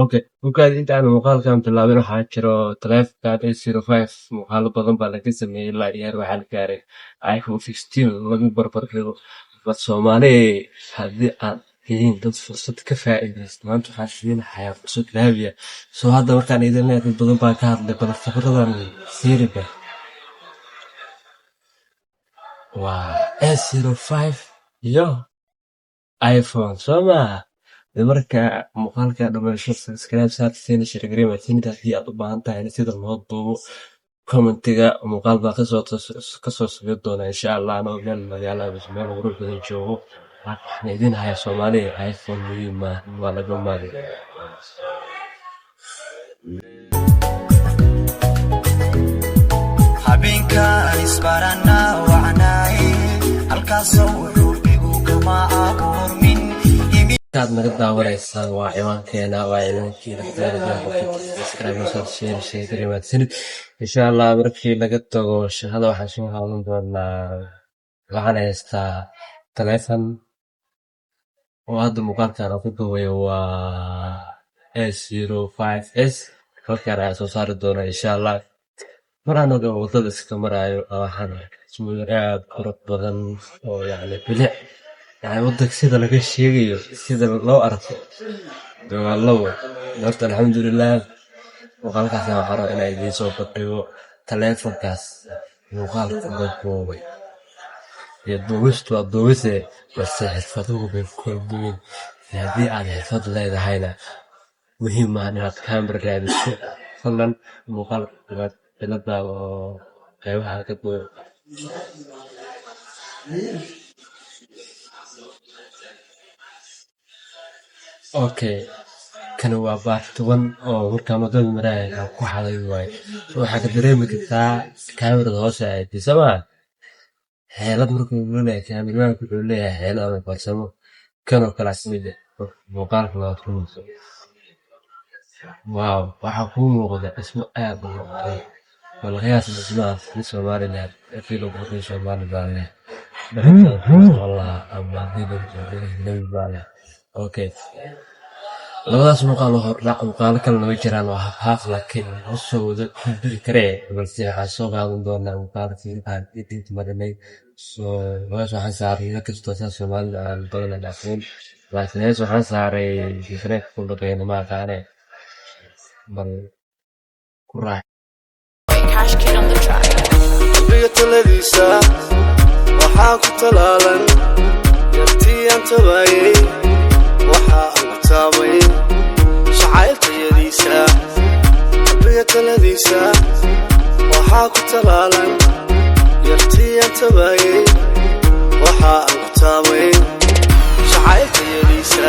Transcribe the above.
Okay, markaad inta aan muuqaalkan bilaabin, waxaa jiro taleefankan A05 muuqaalo badan baa laga sameeyey, ilaa iyo heer waxaa la gaaray iPhone 15 lagu barbar dhigo. Bal Soomaali, haddii aad tihiin dad fursad ka faa'iidaysta, maanta waxaan idin hayaa fursad dahabi ah. Soo hadda markaan idin leeyahay, dad badan baa ka hadlay, bal khibradan fiiriba. Waa A05 iyo iPhone, soo maaha? Marka muuqaalka dhameysho, subscribe saar, siina share garee. Haddii aad u baahan tahay sida loo duubo, commentiga muuqaal baa kasoo samayn doona, insha Allah, anoo meel magaalo ama meel qurux badan joogo. Waxaan idin hayaa, Soomaaliya, iPhone muhiim maaha, waa laga maarmay. Habeenkaan isbarana wacnaaye, halkaasoo wuxuu igu kama abuurmin. Aad naga daawanaysaan waa ciwaankeena, waa ciwaankiina. Subscribe, share. Insha Allah, markii laga tago shaqada waxaan soo qaadan doonaa, waxaan haystaa taleefan oo hadda muuqaalkan aan ku duubayo, waa A05s. Halkaan ayaa soo saari doona, insha Allah. Mar anaga wadada iska maraayo, waxaan arkay dhismooyin aad u qurux badan oo yacni bilic, yani wadanka sida laga sheegayo, sida loo arko waa labo. Horta alxamdulilah, muuqaalkaas waxaan rabaa inaan idiin soo bandhigo taleefankaas muuqaalka la duubay iyo duubistu waa duubise, balse xirfaduhu bay ku kala duwan. Haddii aad xirfad leedahayna, muhiim maaha inaad camera raadiso. Fadlan muuqaal ila daawo oo qeybaha ka duwan. Okay, kani waa part one oo markaan wadada maraayo aan ku xaday waaye. So waxaa ka dareemi kartaa kaamirada hoose aadey, soo maa? Xeelad markuu leeyahay kaamiramanka, wuxuu leeyahay xeelad ama farsamo. Kanoo kale kamid ah muuqaalka labaad ku muuqdo. Wow, waxaa kuu muuqda dhismo aad u qurux badan. Bal qiyaas dhismahaas nin Soomaali leh, hadii lagu qoray Soomaali baa leh ama hadii lagu qoray Nabi baa leh. Okay, labadaas muuqaal oo hordhac, muuqaalo kalena way jiraan oo half half, laakiin ma soo wada gudbi karee, balse waxaan soo qaadan doonaa muuqaalkii aan edit marinay. So hees waxaan saaray, inkastoo saa Soomaalida aan badanaa aqoon, laakiin hees waxaan saaray different ku dhaqeyn, ma aqaane, bal ku raac. Cash Kid on the track. Qalbiga taladiisa waxaa ku talaalan yartii aan tabaayey, waxa aan ku taabay shacayltayadiisa. Qalbiga taladiisa waxaa ku talaalan yartii aan tabaayey, waxa aan ku taabay shacayltayadiisa.